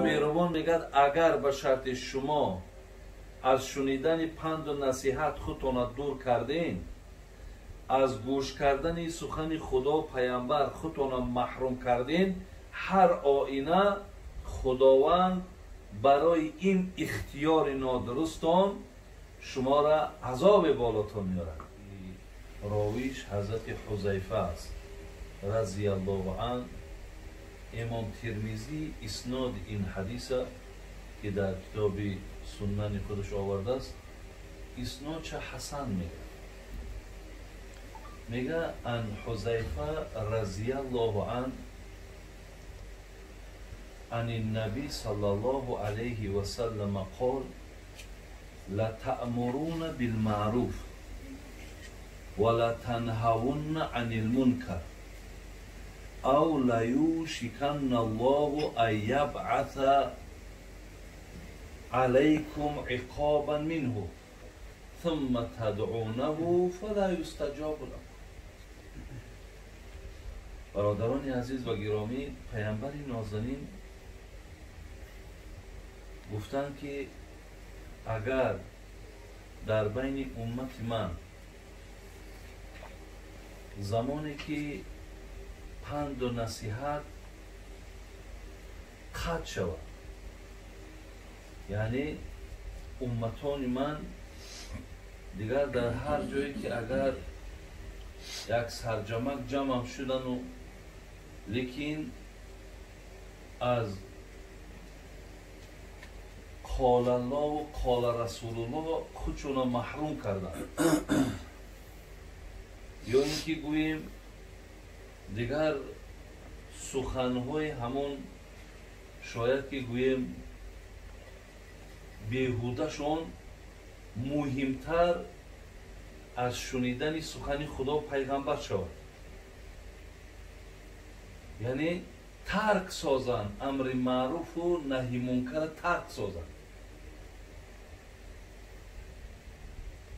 Меҳрубон мегӯяд, агар ба шарти шумо аз шунидани панду насиҳат худтона дур кардем, аз гӯш кардани сухани Худо паямбар худтона маҳрум кардем, ҳар оина Худованд барои ин ихтиёри нодурустон шуморо азоби болотон меорад. Ровиш ҳазрати Ҳузайфа аст разияллоҳу анҳу. Имом Тирмизӣ исноди ин ҳадиса ки дар китоби суннани худаш овардааст, иснодша ҳасан мегӯяд. Мегӯяд ан Ҳузайфа разияллоҳу анҳу عن النبي صلى الله عليه وسلم قال لتأمرون بالمعروف ولا تنهون عن المنكر أو ليوشكن الله أن يبعث عليكم عقابا منه ثم تدعونه فلا يستجاب لكم. برادران عزیز و گرامی، پیامبر نازنین گفتند که اگر در بین امت من زمانی که پند و نصیحت قطع شود، یعنی امتان من دیگر در هر جایی که اگر یک سرجمک جمع شدن و لیکن از قال الله و قال رسول الله خودشون محروم کردن، یا اینکه گوییم دیگر سخنهای همون شاید که گوییم بیهودهشون مهمتر از شنیدن سخن خدا و پیغمبر شود، یعنی ترک سازن امر معروف و نهی منکر ترک سازن.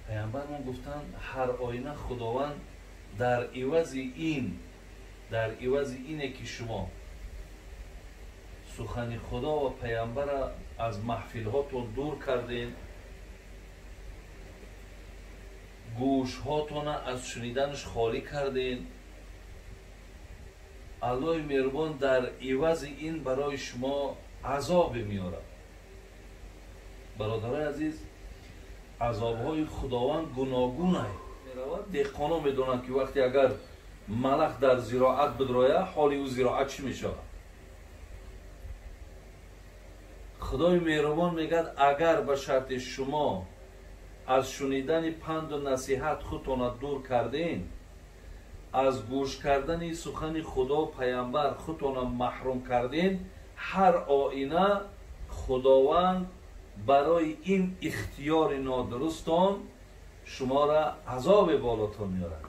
پیامبرمون گفتن هر آینه خداوند در عوض این، در عوض اینه که شما سخن خدا و پیامبر از محفل هاتون دور کردین، گوش هاتون از شنیدنش خالی کردین، الله مهربان در عوض این برای شما عذاب میاره. برادرای عزیز، عذابهای خداوند گوناگونه. دهقانا میدونند که وقتی اگر ملخ در زراعت بدرایه، حال او زراعت چی میشود. خدای مهربان میگه اگر به شرط شما از شنیدن پند و نصیحت خودتون دور کردین، از گوش کردن سخن خدا و پیامبر خودتون محروم کردین، هر آینه خداوند برای این اختیار نادرستان شما را عذاب بالاتون میارد.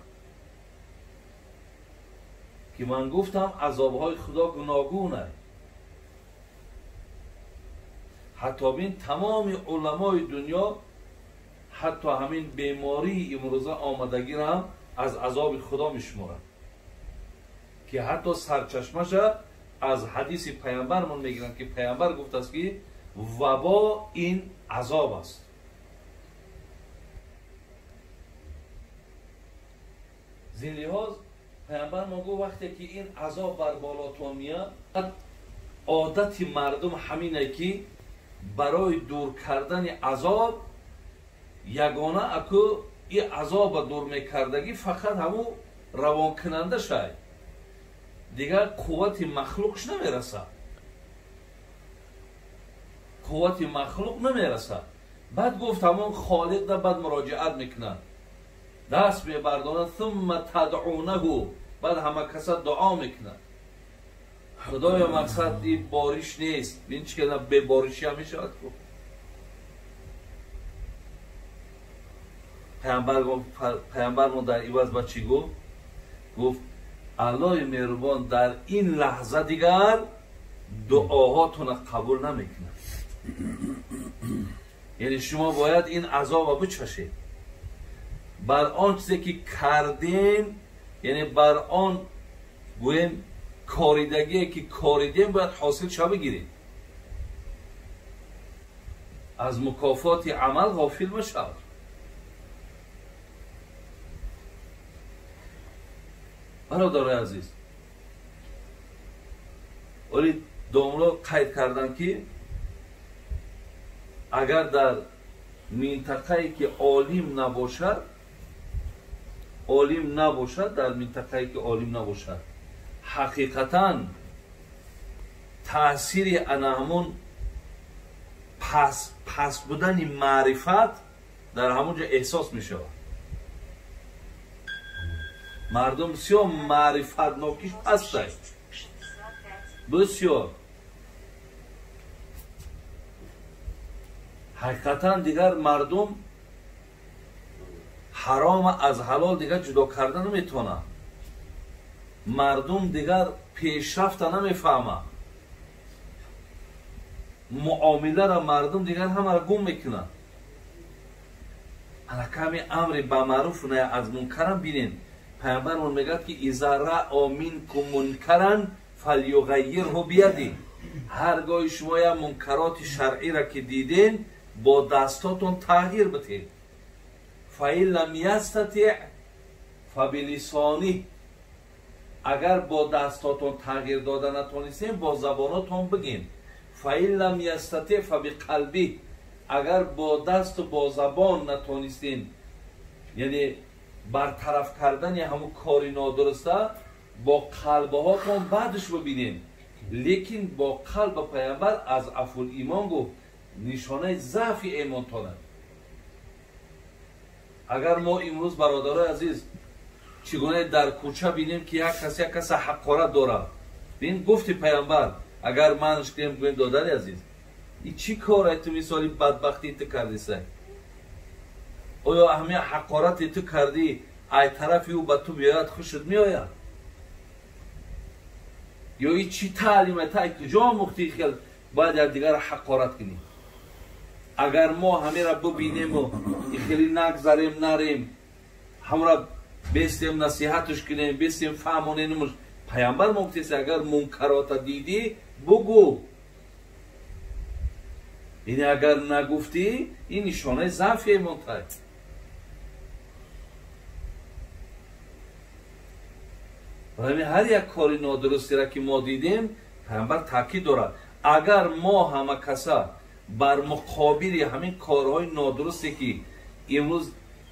که من گفتم عذابهای خدا گوناگونه. حتی بین تمام علمای دنیا حتی همین بیماری امروزه آمدگی را هم از عذاب خدا میشمارند، که حتی سرچشمش از حدیث پیامبرمون میگیرند که پیامبر گفت است که وبا این عذاب است. زین لحاظ پیامبر ما گفت وقتی که این عذاب بر بالاتون میاد، عادت مردم همینه که برای دور کردن عذاب یگانه اکو این عذاب دور میکردگی فقط همون روان کننده شای، دیگر قوت مخلوقش نمیرسه، قوت مخلوق نمیرسه. بعد گفت همون خالق ده بعد مراجعت میکنه، دست میبردانه ثم تدعونه، بعد همه کسا دعا میکنه خدایا مقصد این بارش نیست، بین چی که به بارشی هم میشود. پیامبر ما در عوض با چی گفت؟ گفت الله مهربان در این لحظه دیگر دعاهاتون قبول نمیکنه. یعنی شما باید این عذاب بچشید بر آن چیزی که کردین، یعنی بر آن گویم Коридагие ки коридем бояд ҳосил ша бигирем. Аз мукофоти амал ғофил машав. Бародарои азиз, оли домло қайд карданд, ки агар дар минтақае ки олим набошад, олим набошад, дар минтақае ки олим набошад, ҳақиқатан таъсири ана ҳамон пас будани маърифат дар ҳамон ҷо эҳсос мешавад. Мардум бисёр маърифатнокиш пастай, бисёр. Ҳақиқатан дигар мардум ҳарома аз ҳалол дигар ҷудо карда наметавонад. Мардум дигар пешрафта намефаҳмад. Муомиларо мардум дигар ҳамаро гум мекунад. Алаками амри ба маъруф на аз мункарам бинен. Пайғамбармон мегӯяд, ки иза раъо минкум мункаран фалюғаййирҳу бияди. Ҳар гоҳи шумо як мункароти шаръиро ки диден, бо дастотон тағйир бидиҳед. Фаин лам ястатиъ фабилисониҳ. Агар бо дастотон тағйир дода натонистем, бо забонотон бигин. Фаин лам ястатиъ фабиқалбиҳ. Агар бо дасту бо забон натонистем, яъне бартараф кардани ҳамун кори нодуруста, бо қалбҳотон баъдш бибинем. Лекин бо қалба пайғамбар аз афул имон гуфт, нишонаи заъфи имонтон аст. Агар мо имрӯз, бародарои азиз, чӣ гуна дар кӯча бинем, ки як кас як каса ҳақорат дорад, бин гуфти пайғамбар, агар манш кунем, гӯем: додари азиз, и чӣ коре ту мисоли бадбахтии ту кардисай? Оё ҳамин ҳақорате ту кардӣ, ай тарафи ӯ ба ту биёяд, хушат меояд? Ё и чӣ таълиме тай куҷо омӯхтӣ хел бояд якдигарро ҳақорат кунӣ? Агар мо ҳамеро бибинему и хеле нагзарем, нарем, ҳамро бестем насиҳатш кунем, бестем фаҳмонемш. Пайғамбар мо гуфтест, агар мункарота дидӣ, бугӯ. Яъне агар нагуфтӣ, ин нишонаи заъфи имонтай. Барои ҳар як кори нодурустиро ки мо дидем, пайғамбар таъкид дорад. Агар мо ҳама каса бар муқобили ҳамин корҳои нодурусте ки имрӯз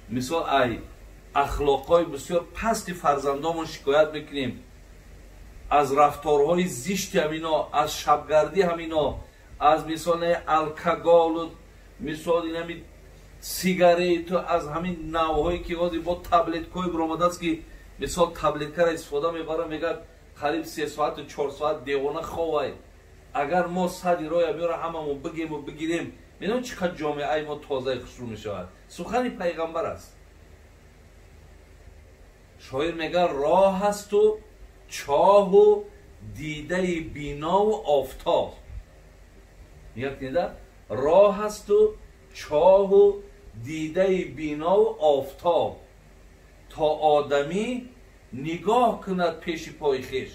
мисол ай ахлоқҳои бисёр пасти фарзандомон шикоят мекунем, аз рафторҳои зишти ҳамино, аз шабгардӣ ҳамино, аз мисол алкоголу мисол инами сигарету, аз ҳамин навъҳое ки ҳозир бо таблеткҳое биромадааст, ки мисол таблеткаро истифода мебарам, мегӯяд қариб 3 соату 4 соат девона ховай. Агар мо сади роя биёра ҳамамон бигему бигирем, медонем чӣ қадр ҷомеаи мо тозаи хушрӯ мешавад. Сухани пайғамбар аст. Шоир мегӯяд: роҳ асту чоҳу дидаи бинову офтоб. Мегӯяд кида? Роҳ асту чоҳу дидаи бинову офтоб, то одамӣ нигоҳ кунад пеши пои хеш.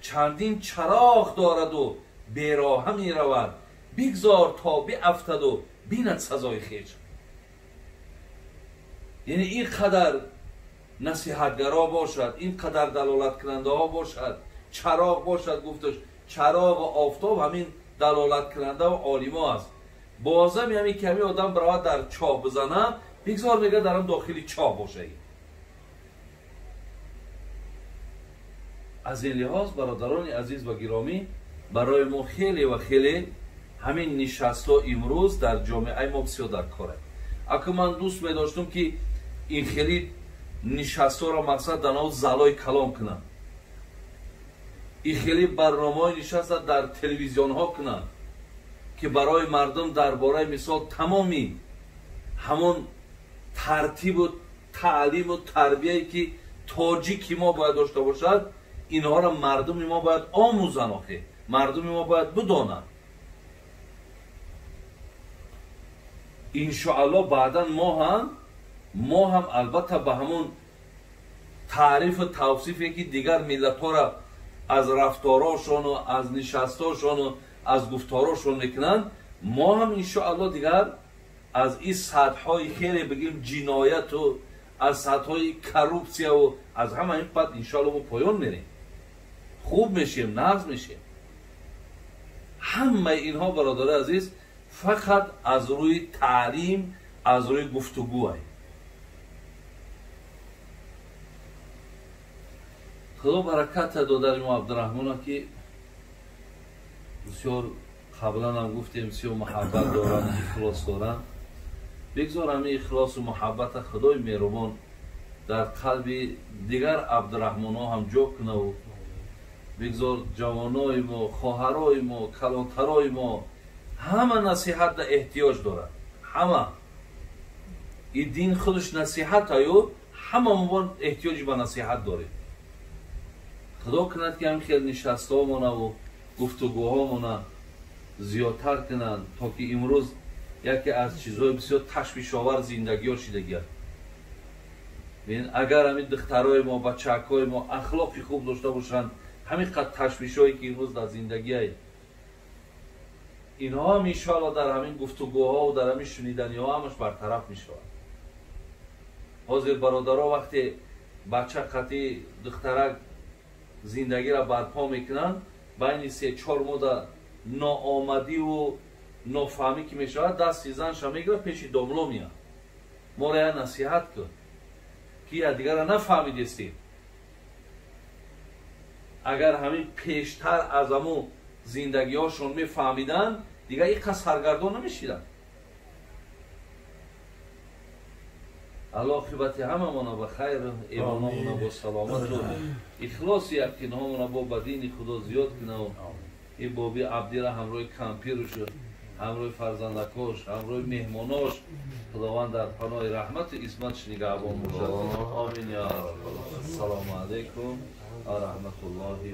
Чандин чароғ дораду бероҳа меравад, бигзор то биафтаду бинад сазои хеш. Яъне ин қадар насиҳатгаро бошад, ин қадар далолаткунандаҳо бошад, чароғ бошад, гуфташ чароғу офтоб ҳамин далолаткунанда ва олимо аст. Бозам ҳамин ки ҳамин одам биравад дар чоҳ бизанад, бигзор мегӯяд дар он дохили чоҳ бошад. Аз ин лиҳоз, бародарони азиз ва гиромӣ, барои мо хеле ва хеле ҳамин нишастҳо имрӯз дар ҷомеаи мо бисёр дар кор аст. Аку ман дӯст медоштум, ки ин хеле нишастҳоро мақсад дар нав залои калом кунам, ин хеле барномаҳои нишаста дар телевизионҳо кунам, ки барои мардум дар бораи мисол тамоми ҳамон тартибу таълиму тарбияе ки тоҷики мо бояд дошта бошад, инҳоро мардуми мо бояд омӯзанд, охе мардуми мо бояд бидонанд. Иншоаллоҳ баъдан мо ҳам албатта ба ҳамон таърифу тавсифе ки дигар миллатҳоро аз рафторошону аз нишастошону аз гуфторошон мекунанд, мо ҳам иншоалло дигар аз ин сатҳҳои хеле бигем ҷинояту аз сатҳҳои коррупсияву аз ҳама ин баъд иншоалло мо поён мерем, хуб мешем, нағз мешем. Ҳамаи инҳо, бародари азиз, фақат аз рӯи таълим, аз рӯи гуфтугӯ. Худо бараката додари мо Абдураҳмона, ки бисёр қаблан ҳам гуфтем, бисёр муҳаббат доранд, ихлос доранд. Бигзор ҳамин ихлосу муҳаббата Худои меҳрубон дар қалби дигар Абдураҳмонҳо ҳам ҷо кунаву бигзор ҷавонои мо, хоҳарои мо, калонтарои мо ҳама насиҳатда эҳтиёҷ дорад. Ҳама и дин худаш насиҳат аю, ҳама мо эҳтиёҷи ба насиҳат дорем. Худо кунад, ки ҳам хел нишастҳомонаву гуфтугӯҳомона зиёдтар кунанд, то ки имрӯз яке аз чизҳои бисёр ташвишовар зиндагиҳо шидагият. Агар ҳамин духтарои мо, бачаакҳои мо ахлоқи хуб дошта бошанд, ҳамин қад ташвишҳое ки имрӯз дар зиндагиай, инҳо ҳам иншоалло дар ҳамин гуфтугӯҳову дар ҳамин шуниданиҳо ҳамаш бартараф мешавад. Ҳозир бародаро вақте бача қатъи духтарак зиндагиро барпо мекунанд, байни 3-4 моҳ ноомадиву нофаҳмӣ ки мешавад, дасти занша мегирад, пеши домло меяд, моро я насиҳат кун, ки якдигарро нафаҳмидестем. Агар ҳамин пештар аз ҳамун зиндагиҳошон мефаҳмиданд, дигар ин қад саргардон намешиданд. Алло оқибати ҳамамона ба хайр, имономона бо саломату ихлоси яқинҳомона бо ба дини Худо зиёд кунаву ин боби Абдира ҳамроҳи кампирушу, ҳамроҳи фарзандакош, ҳамроҳи меҳмонош Худованд дар паноҳи раҳмату исматш нигаҳбон бошад. Омин я раббал. Ассалому алайкум ва раҳматуллоҳи.